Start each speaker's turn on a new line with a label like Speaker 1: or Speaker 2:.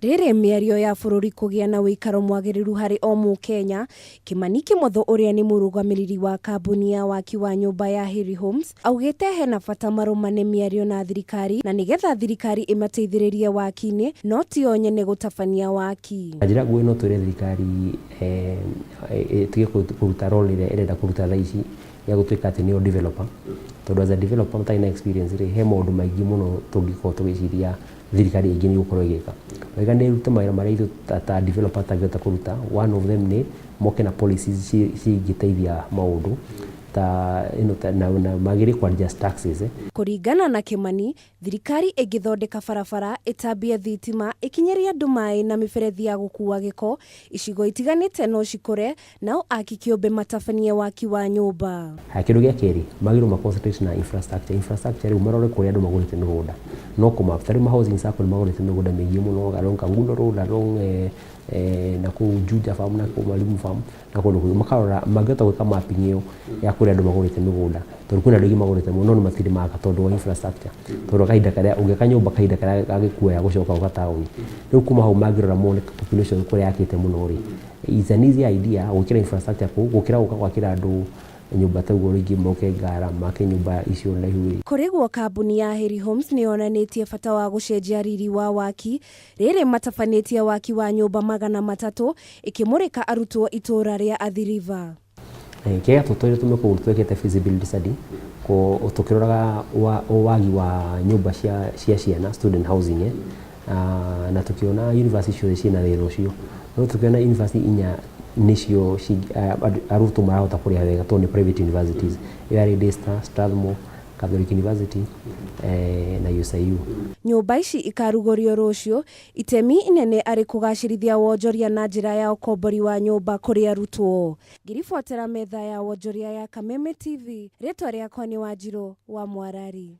Speaker 1: Rĩrĩ mĩario ya bũrũri kũgĩa na ũikaro mwagĩrĩru harĩ o mũkenya, Kĩmani Kĩmotho ũrĩa nĩ mũrũgamĩrĩri wa kambuni ya waki wa nyũmba ya Heri Homes augĩte hena bata marũmane mĩario na thirikari na nĩgetha thirikari ĩmateithĩrĩrie waki-inĩ no tio nyene gũtabania waki.
Speaker 2: Na njĩra nguhĩ no twĩre thirikari ĩtige kũruta role ĩrĩa ĩrenda kũruta thaa ici ya gũtuĩka atĩ nĩyo developer, tondũ as a developer ũtarĩ na experience rĩ, he maũndũ maingĩ mũno tũngĩkorwo tũgĩciria thirikari ĩngĩ nĩ ĩgũkorwo ĩgĩka. Wega nĩ ĩrute mawĩra marĩa ithuĩ ta developer tũtangĩhota kũruta, one of them nĩ moke na policies cingĩteithia maũndũ ta na magĩrĩire kũ adjust taxes.
Speaker 1: Kũringana na Kĩmani, thirikari ĩngĩthondeka barabara, ĩtambie thitima, ĩkinyĩrie andũ maĩ na mĩberethi ya gũkuua gĩko, icigo itiganĩte no cikũre, nao aki kĩũmbe matabanie waki wa nyũmba.
Speaker 2: Haya, kĩndũ gĩa kerĩ, magĩrĩirwo ma concentrate na infrastructure. Infrastructure rĩu marore kũrĩa andũ magũrĩte mĩgũnda. No kũ ta rĩu ma housing sacco nĩ magũrĩte mĩgũnda mĩingĩ mũno along Kangundo Road, along na kũu Juja Farm na kũu Mwalimu Farm na kũndũ kũngĩ. Makarora mangĩhota gwĩka mapping ĩyo ya kũrĩa andũ magũrĩte mĩgũnda. Tondũ kwĩna andũ aingĩ magũrĩte mũno no matirĩ maka tondũ wa infrastructure. Tondũ kahinda karĩa ũngĩaka nyũmba kahinda karĩa gagĩkuoya gũcoka gũka taũni. Rĩu kuma hau mangĩrora mone population kũrĩa yakĩte mũno rĩ, it's an easy idea gwĩkĩra infrastructure kũu gũkĩra gũka gwakĩra andũ nyũmba ta ũguo rĩngĩ moke Ngara make nyũmba icio ndaihu ĩ.
Speaker 1: Kũrĩ guo kambuni ya Heri Homes nĩ yonanĩtie bata wa gũcenjia riri wa waki, rĩrĩ matabanĩtie waki wa nyũmba 300 ĩkĩmũrĩka arutwo itũũra rĩa Athi River.
Speaker 2: Kĩrĩa gĩatũtwarire tume kũu twekĩte feasibility study tũkĩroraga wagi wa nyũmba cia ciana, student housing, na tũkĩona university ciothe ciĩna thĩna ũcio, no tũkĩona university inya nĩcio arutwo marahota kũrĩha wega tondũ nĩ private universities. Ĩyo yarĩ Daystar, Strathmore, Catholic University na USIU.
Speaker 1: Nyũmba ici ikarugũrio rũciũ, itemi inene arĩ kũgacĩrithia wonjoria na njĩra ya ũkombori wa nyũmba kũrĩ arutwo. Ngĩribotera metha ya wonjoria ya Kameme TV, rĩtwa rĩakwa nĩ Wanjirũ wa Mwarari.